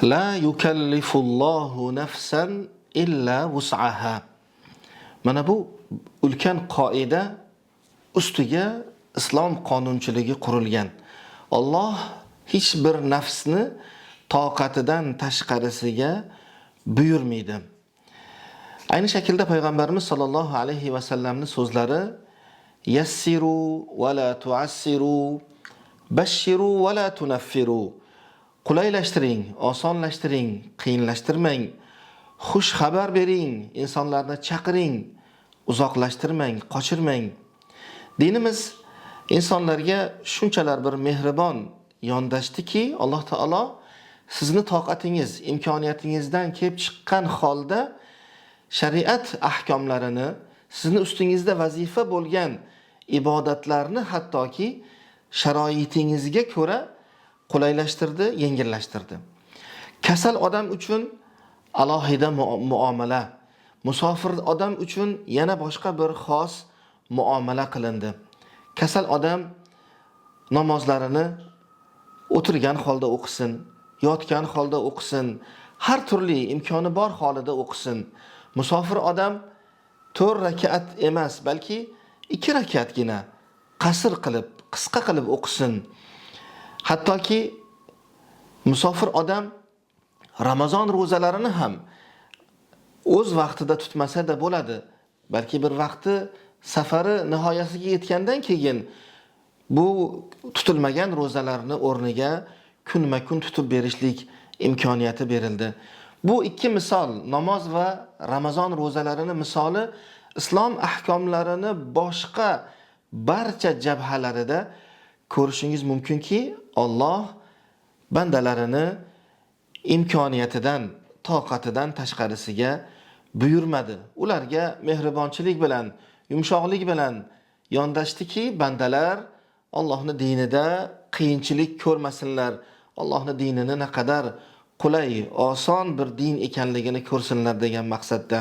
La yukallifullohu nafsan illa vus'aha. Mana bu ulkan qoida ustiga islom qonunchiligi qurilgan. Alloh hech bir nafsni toqatidan tashqarisiga buyurmaydi. Ayni shaklda payg'ambarimiz sollallohu alayhi vasallamning so'zlari: yassiru va la tuassiru, bashiru va la tunaffiru. Qulaylashtiring, osonlashtiring, qiyinlashtirmang. Xush xabar bering, insonlarni chaqiring, uzoqlashtirmang, qochirmang. Dinimiz insonlarga shunchalar bir mehribon yondashdiki, Alloh taolo sizni toqatingiz, imkoniyatingizdan kelib chiqqan holda shariat ahkomlarini, sizni ustingizda vazifa bo'lgan ibodatlarni hattoki sharoitingizga ko'ra qulaylashtirdi, yengillashtirdi. Kasal odam uchun alohida muomala, musofir odam uchun yana boshqa bir xos muomala qilindi. Kasal odam namozlarini o'tirgan holda o'qisin, yotgan holda o'qisin, har turli imkoni bor holida o'qisin. Musofir odam 4 rakat emas, balki 2 rakatgina qasr qilib, qisqa qilib o'qisin. Hattoki musofir odam Ramazon ro'zalarini ham o'z vaqtida tutmasa-da bo'ladi. Balki bir vaqti safari nihoyasiga yetgandan keyin bu tutilmagan ro'zalarni o'rniga kunma-kun tutib berishlik imkoniyati berildi. Bu ikki misol, namoz va Ramazon ro'zalarini misoli islom ahkomlarini boshqa barcha jabhalarida ko'rishingiz mumkinki, Alloh bandalarini imkoniyatidan, toqatidan tashqarisiga buyurmadi. Ularga mehribonchilik bilan, yumshoqlik bilan yondashdiki, bandalar Allohning dinida qiyinchilik ko'rmasinlar. Allohning dinini naqadar qulay, oson bir din ekanligini ko'rsinlar degan maqsadda.